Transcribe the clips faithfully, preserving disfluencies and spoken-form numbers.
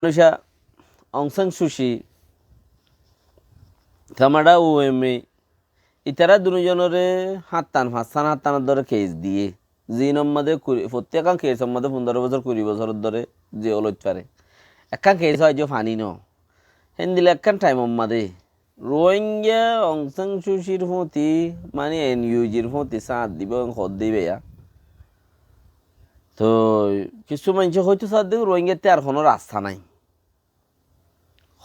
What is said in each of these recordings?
Manúic, Aung San Suu Kyi, Thamada Weme, itará duní zonoré háñttan, fañsán háñttanor dóre keis diyé. Ziínor mazé kuri, fottí ekkán keisor mazé fundóro bosór, kuri bosóror dóre zeól óit fare. Ekkán keis aijjó faní noó. Héndilla ekkán thaimor mazé Ruáinga Aung San Suu Kyir fúañti, mani N U G r fúañti sáñt dibou, hoódde íba. Toi kissú maincé hoitó sádde Ruáingattú ar honó rasta nái.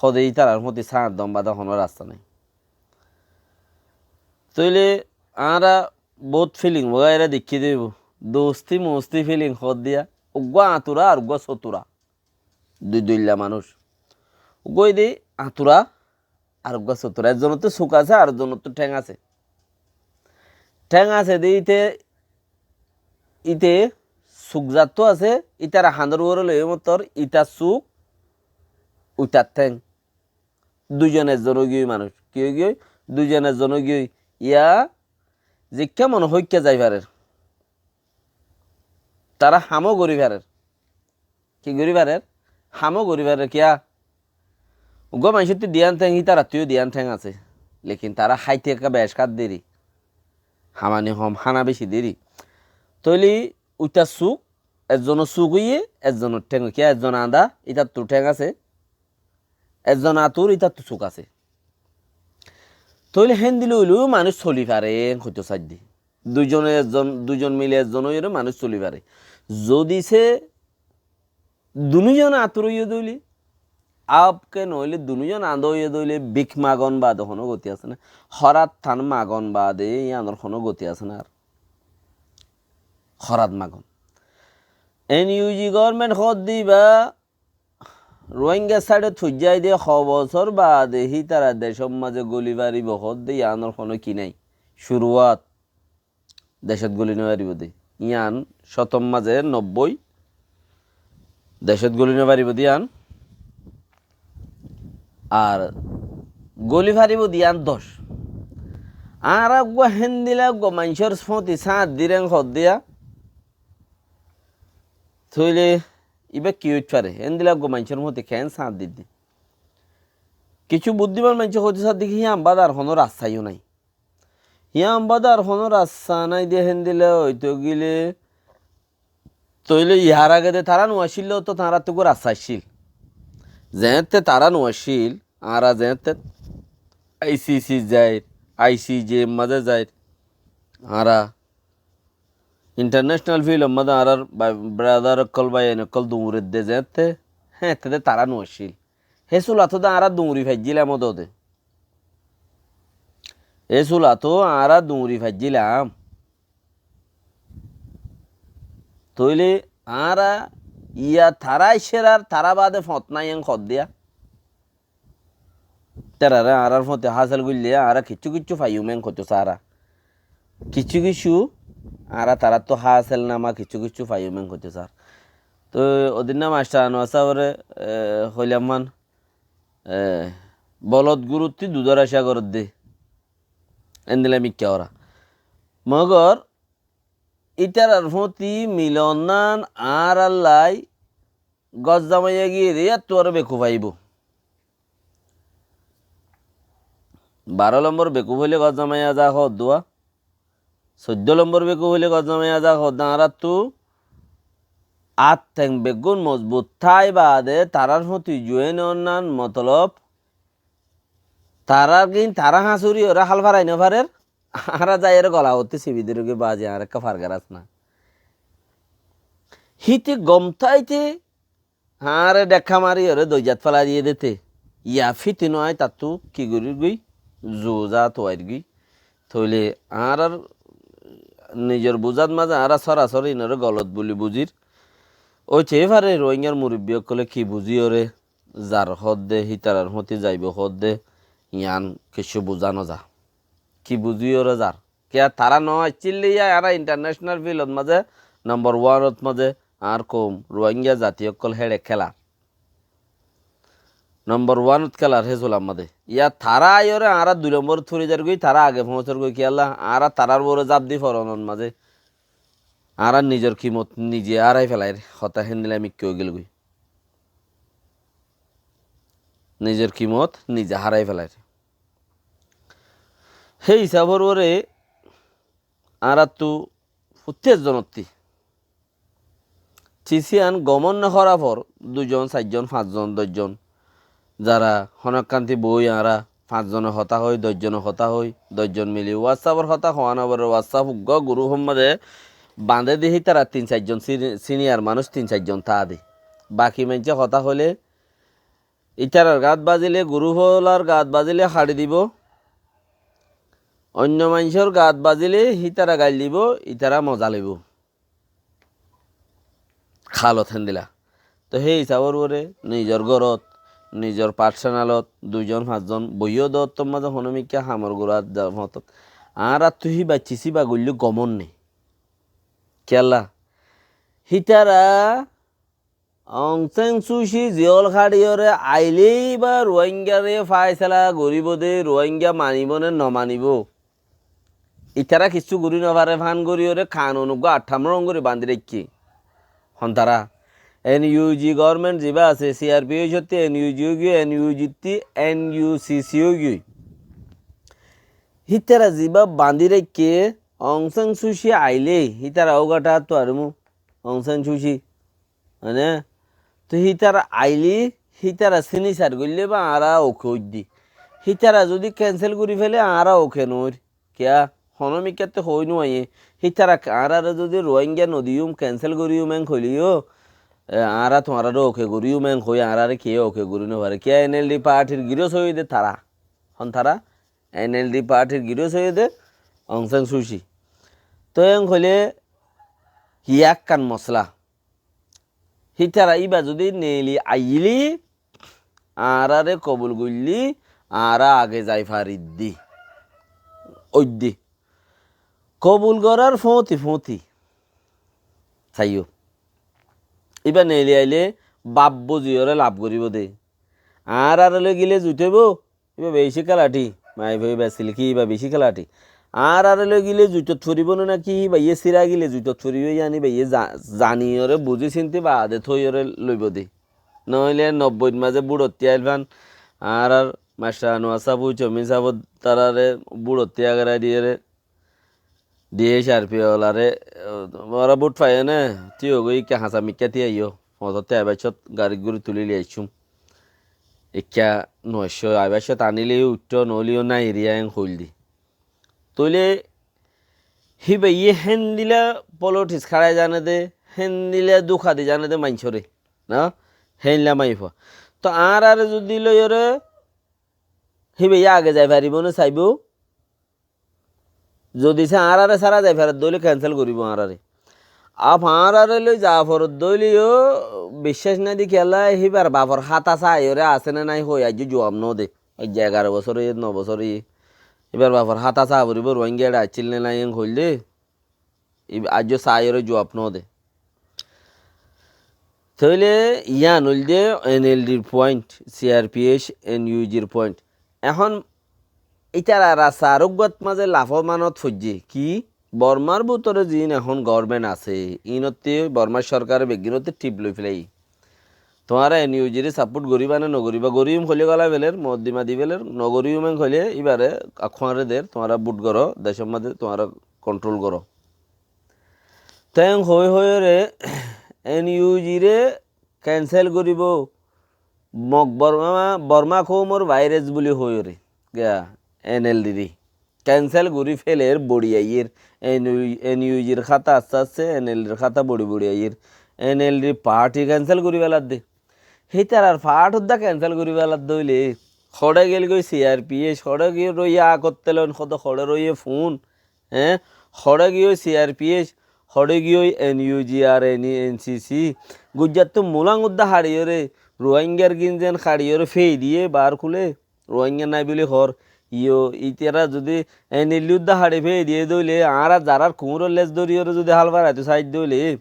Hoódde ítarar fúañti sáñt dom baade honó rasta nái. Tóile añára bout filing wagaira deikkí dibou. Dosti mosti filing hoódde yá. Uggúa añtura ar uggúa sotura. Dui doilla manúic. Uggúa óilde añtura, ar uggúa sotura. Ezzonottú suk asé, ar ezzonottú théng asé. Théng asé de íte, íte suk zattú asé, ítara hañdor uore loiyé mottor, ítar suk, uitar théng. Duizon ezzon óigiyoi manúic. Ki óigiyoi? Duizon ezzon óigiyoi. Yá zikká mone hoikká zai farer. Tará hamó gorí farer. Ki gorí farer? Hamó gorí farer. Kiyá? Uggúa maincóttu diyán théng, hítarattúyo diyán théng asé. Lekin tará háite ekká bec hár deri. Hamani hom, hána beci deri. Tóile uitar suk, ezzonor suk óiye, ezzonor théng óiye. Kiyá? Ezzon añdá, ítattu théng asé. Ezzon añtur, ítattu suk asé. Tóile héndilla óileyo manúic soli fare, en hoitó saidde. Duizone ezzon, duizon mile ezzon óiyore manúic soli fare. Zodi se dunúzon añtur óiye dóile, apke noóile dunúzon añdá óiye dóile, bík magon baade honó goti asé né? Hórat tán magon baade yíanor honó goti asé né ar? Hórat magon. N U G government hoódde íba Ruáinga sáidot foijjá aide ho bosór baade hítara decót mazé góli faribou hoódde yíanor honó ki nái. Curuwat. Decót góli nofaribóu de. Yían cótot mazé nobbói. Decót góli nofaribóu de yían. Ar góli faribóu de yían doc. Añára uggúa héndilla uggúa maincór fúañti sáñt direng hoódde yá. Tóile íba ki óit fare? Héndilla uggúa maincór fúañti keén sáñt didde? Kissú buddíman maincé hoitó sádde ki, híyan baade ar honó rasta yó nái. Híyan baade ar honó rasta nái de héndilla óito gile, tóile yar age de tará nuaccíl de óttot añárattú uggúa rasta accíl. Zeéñtte tará nuaccíl, añára zeéñtte I C C zair, I C J mazé zair, añára international field mazé añárar bra-, brother ókkol, báiyain ókkol duñredde zeéñtte, héeñtte de tará nuaccíl. Hé sulattú de añára duñri faijjílam ódode. Hé sulattú añára duñri faijjílam. Tóile añára yá tará aiccér ar tará baade foñt nái en hoódde yá. Ítararé añárár fúañti hásel goillé añára kiccú kiccú faiyúm en hoitó saá. Kiccú kiccú añára taráttu hásel nama kiccú kiccú faiyúm en hoitó saá. Toi odinná mastar Anuar sábore, e, hoilam man, e, bolot guruttí dudór acá gorédde. Endilla mikká óra. Mogor ítarar fúañti milonnán añárállai gos zamaiya giyé de yáttu aró bekuf aibóu. Baró lombor bekuf óile gos zamaiya za hoódduwa. Soiddó lombor bekuf óile gos zamaiya za hoódduwa. Añáráttu át theng beggún mozbut tái baade tarár fúañti juwén onnán motolob tarár gín tará hañsúri oré hál farai nofarér. Añára zaiyóre gola uottí sibi derógoi bazi, añára ekká fargaras na. Híte gom táite añáre dhekká mariyóre doijját félai diyé dé te. Yá fíti no aññí tattú ki gorír goi? Zu za tuair goi. Tóile añárár nizor buzát mazé añára sórasóri inoré golot buli buzír. Ói te fare Ruáingar murubbi ókkolé ki buzíyoré zar hoódde, hítarar fúañti zaibou hoódde, yián kiccú buzá no za. Ki buzíyoré zar. Kiyá tará no aiccíl de yá añára international field ot mazé nombor one ot mazé añár koum Ruáinga zati ókkol héçe kélar. Nombor one ot kélar hé sular mazé. Yá tará aiyóre añára dui lombor ot fori zargói, tará age foóñsor goi kiyólla, añára tarár uore zaf di foronor mazé. Añára nizor kimot nize árai felair hotá héndilla mikká óigel goi. nizor kimot nize hárai felair. Hé hísabor uore añáráttu fottí ekzonottí cis yián gomon no horafor dui zon, sair zon, fañs zon, doc zon, zara honókkanti boói añára fañs zone hotá hoói, doc zone hotá hoói, doc zon mili WhatsAppor hotá hoóa no foré, WhatsApp uggúa gurúfor mazé bañdé dé hítarar tin sair zon sini-, siniyar manúic tin sair zon táa dé. Baki maincé hotá hoilé ítarar gat bazilé, gurúf ólar gat bazilé haçi dibou, oinno maincór gat bazilé hítara gail dibou, ítara moza loibou. Hálot héndila. Toh hé hísabor uore nizor górot, nizor parsenalot dui zon fañs zon boiyó dé ottór mazé honómikká hamor gurát za-, fotót añáráttu híba cis íba goillé gomon né. Kiyólla? Hítara Ong Sang Suu Kyi ziyól háçiyóre ailé íba Ruáingaré fáisala goríbou dé, Ruáinga manibóu né nomanibóu. Ítara kissú gorí nofaré fán goríyoré kanun uggúa aṭṭhamrong gorí bañdí raikké. Hon tará? NUG government zibá asé, CRPH ottí NUG óigiyoi, NUG ottí NUCC óigiyoi. Hítara zibá bañdí raikké, Ong Sang Suu Kyi ailé, hítara ógaṭa áttu arimú, Ong Sang Suu Kyi. Mane, to hítara ailé, hítara signature goillé ba añára OK óiddi. Hítara zodi cancel gorí fele añára OK noóir. Kiyá? Honómikkátte hoói nuaiyé. Hítara añárare zodi Ruáinga nodiyúm, cancel goríyum en hoilé yó, e, añára tuáñrare OK goríyum en hoói añárare kiyé OK gorí nofaré. Kiyá? NLD partyr girós óiye dé tará. Hon tará? NLD partyr girós óiye dé Ong Sang Suu Kyi. Toi en hoilé hiyá ekkán mosla. Hítara íba zodi neeli aiyíli, añáráre kobul goillí, añára age zai fariddi. Óiddi. Kobul gorár fóñti fóñti. Saiyó. Íba neeli ailé baf buziyóre laf goríbou dé. Añáráre loi gilé zuit óibou, íba bicí kélathi, maifua íba silki íba bicí kélathi. Añáráre loi gilé zuitot foribóu né náki, íbayé sira gilé zuitot foribóu, yían íbayé za-, zaniyóre, buzí sinti baade tóiyoré loibóu dé. Noóile nobboir mazé búçottí ailfán, añárár mastar Anuar sáb, Uicomin sáb, taráre búçottí agerai diyére, DHRP olaré, e, tuáñra bút faiyó né? Tíu goi ikká hañsa mikká tíaiyó. Foñsótte aibáccot garit gori tulí loi aiccúm. Ikká nuaiccó, aibáccot aníle yó uiththó, noóile yó nái eriya en hoildí. Tóile híbayé héndila politics hárai zane dé, héndila dúka di zane dé maincóre, na? Héndila maifua. Toh añáráre zodi loiyóre híbayé age zai faribóu né saibóu, zodi se añáráre sára zai faredde óile cancel goríbou añáráre. Af añáráre loi za foredde óile yó biccác nái dé kiyólla híbar bafor háta saiyóre asé né nái hoi aijjó juab node. Aijjá egaró bosór óiye, no bosór óiye. Híbar bafor háta sa foribóu, Ruáinga eçe accíl né nái en hoildé. Ib-, aijjó saiyóre juab node. Tóile yían óilde NLDr point, CRPH, NUGr point. Ehón ítara rasta ar uggúat mazé lafomanot foijjé. Ki? Bormar bútore ziín ehón government asé, iínottí Bormar sorkare beggúnottí thíp loi félaiyé. Tuáñra NUGre support goríba né nogoríba? Goríyum hoilé gólai féler, moddima di féler, nogoríyum en hoilé íbare akkuáñre der, tuáñra bút goró, decór mazé tuáñra control goró. Te en hoi hoiyóre NUGre cancel goríbou, Mog Borma, Borma koumor virus buli hoiyóre, giya, NLDre cancel gorí féler, bori aiyér. NU, NUGr háta asté asté NLDr háta bori bori aiyér. NLD party cancel gorí féladde. Hítarar part uddá cancel gorí féladde óile, hoçé gelgói CRPH, hoçé giyói roiyé akottelon, hoçé, hoçé roiyé fun, Eé, hoçé giyói CRPH, hoçé giyói NUG ar NCC. Gujjattú mulang uddá haçiyóre, Ruáingar ginzen haçiyóre féi diyé baár kúle, Ruáinga nái buli hoór. Iyó, ítara zudi NLD uddá haçi féi diyé dóile, añára zarár kuñúror les dóriyóre zudi hál faraitó saidde óile,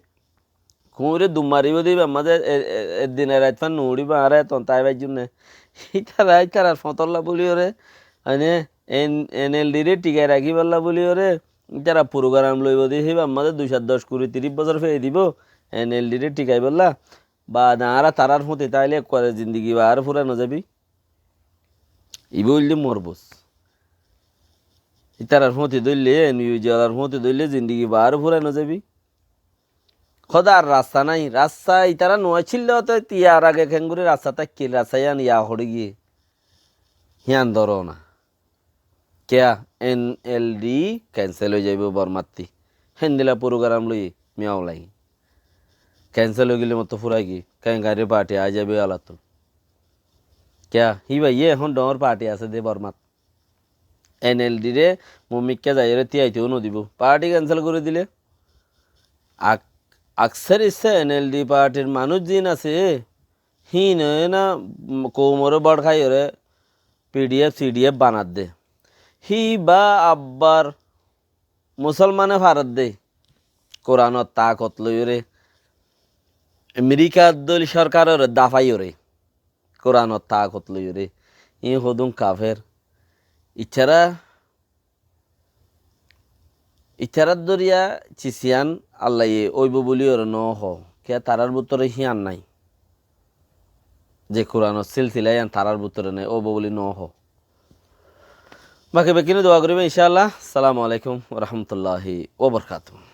kuñúre dum maribóu de íbar mazé e, e, e dine rait fán nuuçíbou, añára eton tái faijjúm né. Ítara, ítarar fotólla bóliyoré, mane, en, NLDre thikai rakíbolla bóliyoré, ítara purugaram loibóu de, híbar mazé dui cót doc, kuri, tiríc bosór fei dibóu, NLDre thikaibólla. Baade añára tarár fúti táile ekkuare zindigi baáre fúra nozaibói. Ibá óilde morbus. Ítarar fúañti dóille, N U G olar fúañti dóille zindigi baáre fúrai nozaibói. Hóde ar rasta nái, rasta ítara no accíl de ótoit iyar age keéngorí rasta tákkil, rasta yían ya hoçé giyé. Hían dóro na. Kiyá? N L D kensel ói zaibói Bormattú. Héndilla purugaram loi Miyaw Laing. Kensel ói gilé mottó fúrai giyé, keéngorí parti aái zaibói alattú. Kiyá? Híba yé ehón dhoóñr parti asé dé Bormat. N L D re mumikká zaiyóre tíaitó nodibó. Parti kensel gorí dilé. Ak-, aksar issá N L D partir manúic zin asé, híin ói na, mm, koumoré bór háiyóre P D F, C D F banadde. Híba abbar Musolmane faredde. Kuranor taakot loiyóre, Amerikar dóil sorkaroré dafaiyóre, Kuranor taakot loiyóre. Iín hodún kafer. Itará, itarár dóriya cis yían Allaye óibo bóliyoré nohó. Kiyá tarár bútore hían nái. Ze Kuranor silsila yían tarár bútore nái, óibo bóli nohó. Baki bekkúne dua goríba, incá Allah. Assalamu alaikum wa rahmatullahi wa barakatuhu.